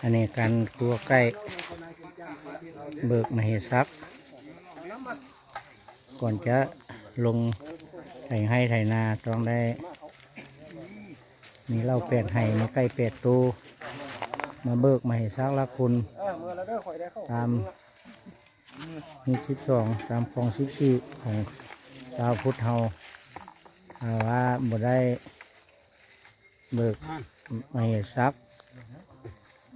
ອັນນີ້ການຄົວໄກ້ ເບີກມະເຫສັກ ກ່ອນຈະລົງໄຖໄຮ່ໄຖນາ ຕ້ອງໄດ້ມີເຫຼົ້າແປດໄຮ່ ມີໄກ່ແປດໂຕ ມາເບີກມະເຫສັກລາຄຸນ ຕາມ ຮີດສິບສອງ ຕາມຄອງສິບສີ່ຂອງຊາວພຸດເຮົາ ຖ້າວ່າບໍ່ໄດ້ເບີກມະເຫສັກ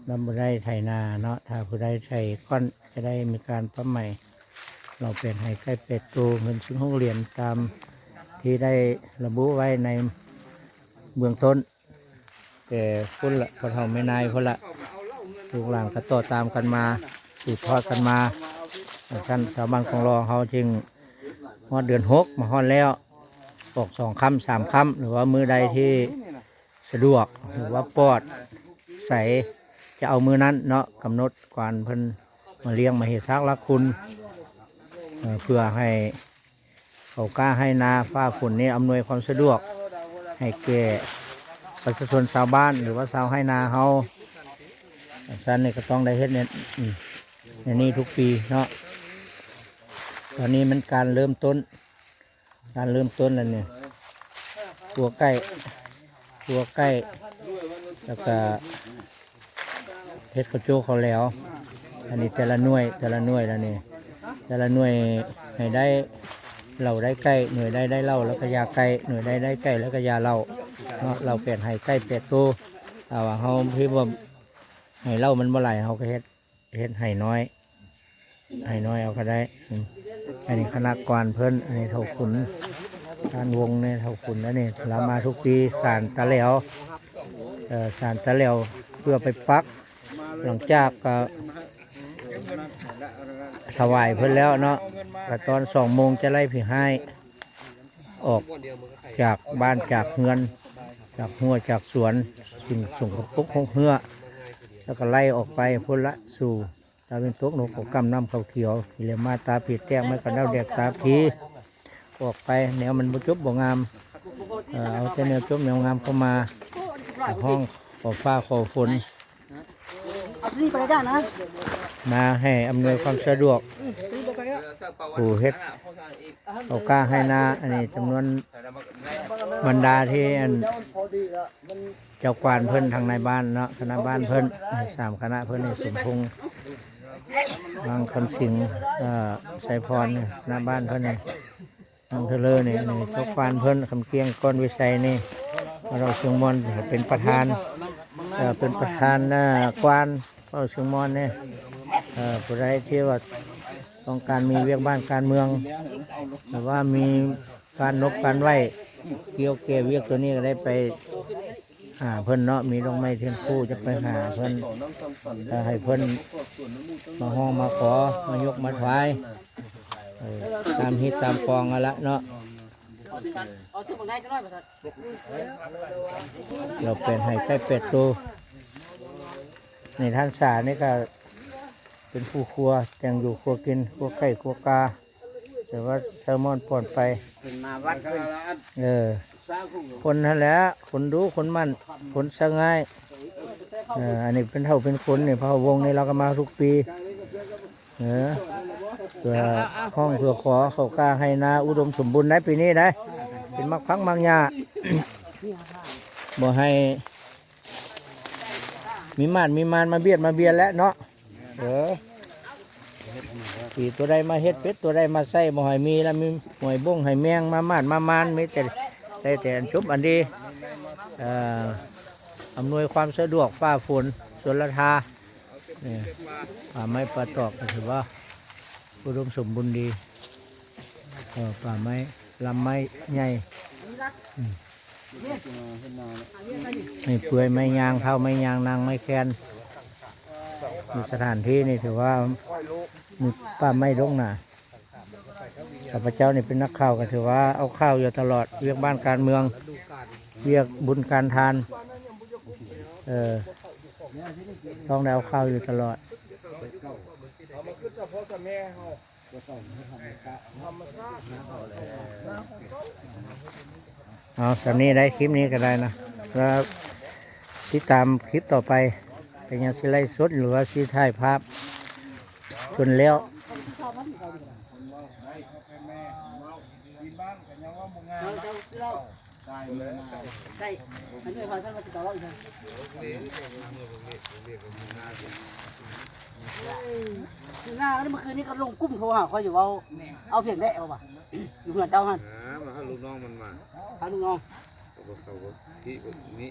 ແລ້ວບໍ່ໄດ້ໄຖນາເນາະ, ຖ້າຜູ້ໃດໄຖກ່ອນຈະໄດ້ມີການປັບໃໝ ເຫຼົ້າແປດໄຮ່ ໄກ່ແປດໂຕ ເງິນສິບຫົກຫຼຽນ ຕາມທີ່ໄດ້ລະບຸໄວ້ໃນເບື້ອງຕົ້ນ. ແຕ່ພຸ້ນລະ ພໍ່ເຖົ້າແມ່ນາຍພຸ້ນລະ ລູກຫຼານກໍຕໍ່ຕາມກັນມາ ສືບທອດກັນມາ. ຈັ່ງຊັ້ນ ຊາວບ້ານກອງຫຼໍ່ເຮົາຈຶ່ງຮອດເດືອນຫົກ ມາຮອດແລ້ວ ອອກສອງຄ່ຳສາມຄ່ຳ ຫຼືວ່າມື້ໃດທີ່ສະດວກ ຫຼືວ່າປອດໃສ ຈະເອົາມື້ນັ້ນເນາະ, ກຳນົດການເພິ່ນມາລ້ຽງມະເຫສັກລາຄຸນ ເອີ ເພື່ອໃຫ້ ເຂົ້າກ້າໄຮ່ນາ ຟ້າຝົນນີ້ອຳນວຍຄວາມສະດວກໃຫ້ແກ່ປະຊາຊົນຊາວບ້ານ ຫຼືວ່າຊາວໄຮ່ນາເຮົາ. ຊັ້ນນີ້ກໍຕ້ອງໄດ້ເຮັດແນວ ແນວນີ້ທຸກປີເນາະ. ຕອນນີ້ມັນການເລີ່ມຕົ້ນ ການເລີ່ມຕົ້ນແລ້ວນີ້ ຄົວໄກ່ ຄົວໄກ່ ແລ້ວກະເຮັດເຂົ້າໂຈ້ເຂົ້າແຫຼວ. ອັນນີ້ແຕ່ລະໜ່ວຍ ແຕ່ລະໜ່ວຍແລ້ວນີ້ ແຕ່ລະໜ່ວຍໃຫ້ໄດ້ເຫຼົ້າໄດ້ໄກ່ ໜ່ວຍໃດໄດ້ເຫຼົ້າແລ້ວກະຢາໄກ່ ໜ່ວຍໃດໄດ້ໄກ່ແລ້ວກະຢາເຫຼົ້າເນາະ. ເຫຼົ້າແປດໄຮ່ ໄກ່ແປດໂຕ ຖ້າວ່າເຮົາທີ່ວ່າໄຮ່ເຫຼົ້າມັນບໍ່ຫຼາຍ ເຮົາກະເຮັດ ເຮັດໄຮ່ນ້ອຍ ໄຮ່ນ້ອຍເອົາກໍໄດ້. ອືມ ອັນນີ້ຄະນະກວານເພິ່ນ ອັນນີ້ເຖົ້າຂຸນ ທ່ານວົງນີ້ ເຖົ້າຂຸນ ອັນນີ້ລາວມາທຸກປີ ສານຕາແຫຼວ ເອີ ສານຕາແຫຼວເພື່ອໄປປັກ ຫຼັງຈາກ ເອີ ຖວາຍເພິ່ນແລ້ວເນາະ ກະຕອນສອງໂມງຈະໄລ່ຜີຮ້າຍ ອອກຈາກບ້ານຈາກເຮືອນ ຈາກຮົ້ວຈາກສວນ ສິ່ງສົກກະປົກຮົກເຮື້ອ ແລ້ວກໍໄລ່ອອກໄປພຸ້ນລະ ສູ່ຕາເວັນຕົກ ນົກເຂົາກຳ ນ້ຳເຂົາຂຽວ ຂີ້ເຫຼວໝາຕາຜີແຕກ ໄມ້ກະເດົາແດກຕາຜີ ອອກໄປ ແນວມັນບໍ່ຈົບບໍ່ງາມ ເອີ ເອົາແຕ່ແນວຈົບແນວງາມເຂົ້າມາ ຮ້ອງຂໍຟ້າຂໍຝົນ ມາໃຫ້ອຳນວຍຄວາມສະດວກ ຜູ້ເຮັດເຂົ້າກ້າໄຮ່ນາ. ອັນນີ້ຈຳນວນບັນດາທີ່ອັນເຈົ້າກວານເພິ່ນ ທາງນາຍບ້ານເນາະ ຄະນະບ້ານເພິ່ນ ສາມຄະນະເພິ່ນນີ້ ສົມພົງ ນາງຄຳສິງ ເອີ ໄຊພອນ ຄະນະບ້ານເພິ່ນນີ້ ນາງເທະເລີນີ້ ນີ້ເຈົ້າກວານເພິ່ນ ຄຳກ້ຽງ ກອນວິໄຊນີ້ ເລົ່າຊຽງມ່ອນເປັນປະທານ ເອີ ເປັນປະທານ ເອີ ກວານ ເວົ້າຊຽງມ່ອນນີ້ ເອີ ຜູ້ໃດທີ່ວ່າຕ້ອງການມີວຽກບ້ານການເມືອງ ຫຼືວ່າມີການນົບການໄຫວ້ ກ່ຽວແກ່ວຽກໂຕນີ້ກໍໄດ້ໄປຫາເພິ່ນເນາະ ມີດອກໄມ້ທຽນຄູ່ຈະໄປຫາເພິ່ນ ເອີ ໃຫ້ເພິ່ນມາຮ້ອງມາຂໍ ມາຍົກມາຖວາຍ ເອີ ຕາມຮີດຕາມຄອງຫັ້ນລະເນາະ. ເຮົາແປດໄຮ່ໄກ່ແປດໂຕ ໃນທ່ານສານີ້ກະເປັນຜູ້ຄົວ ແຕ່ງຢູ່ຄົວກິນ ຄົວໄກ່ຄົວກາ ແຕ່ວ່າແຊວມອນປ່ອນໄປ ເພິ່ນມາວັດເພິ່ນ ເອີ ຄົນຫັ້ນແຫຼະ ຄົນດຸຄົນໝັ່ນ ຄົນສະຫງ່າຍ ເອີ ອັນນີ້ເປັນເຖົ້າເປັນຄົນນີ້ ພະວົງນີ້ລາວກໍມາທຸກປີ. ເອີ ເພື່ອຮ້ອງເພື່ອຂໍເຂົ້າກ້າໄຮ່ນາອຸດົມສົມບູນໃນປີນີ້ໄດ໋ ເປັນໝາກຜັກໝາກຫຍ້າ ບໍ່ໃຫ້ມີມາດມີມານມາບຽດມາບຽນແຫຼະເນາະ. ເອີ ປີຕົວໃດມາເຮັດ ເປັດຕົວໃດມາໃສ່ ບໍ່ໃຫ້ມີລະ ມີຫອຍບົ້ງຫອຍແມງມາມາດມາມານ ມີແຕ່ ໄດ້ແຕ່ອັນຈົບອັນດີ ເອີ ອຳນວຍຄວາມສະດວກ ຟ້າຝົນຊົນລະທາ ນີ້ ປ່າໄມ້ປ່າຕອກກໍຖືວ່າອຸດົມສົມບູນດີ ເອີ ປ່າໄມ້ລຳໄມ້ໃຫຍ່ ອືມ ໄມ້ເປື່ອຍ ໄມ້ຍາງເທົ້າ ໄມ້ຍາງນາງ ໄມ້ແຄນ ຢູ່ສະຖານທີ່ນີ້ຖືວ່າມີປ່າໄມ້ດົກໜາ. ຂ້າພະເຈົ້ານີ້ເປັນນັກຂ່າວ ກໍຖືວ່າເອົາຂ່າວຢູ່ຕະຫຼອດ ວຽກບ້ານການເມືອງ ວຽກບຸນການທານ ເອີ ຕ້ອງໄດ້ເອົາຂ່າວຢູ່ຕະຫຼອດ. ເອົາສ່ຳນີ້ໄດ້ ຄລິບນີ້ກໍໄດ້ນະ. ແລ້ວຕິດຕາມຄລິບຕໍ່ໄປ ກໍຍັງຊິໄລຟ໌ສົດ ຫຼືວ່າຊິຖ່າຍພາບຈົນແລ້ວ. ຄືງາມເມື່ອຄືນນີ້ກໍລົງກຸ່ມໂທຫາຂ້ອຍຢູ່ ເວົ້າເອົາພຽງແດ່ວ່າ ຢູ່ເຮືອນເຈົ້າຫັ້ນ ຫາມາຫາລູກນ້ອງມັນມາ ຫາລູກນ້ອງ ເຂົາບໍ່ເຂົ້າບໍ່ທີ່ບໍ່ມີ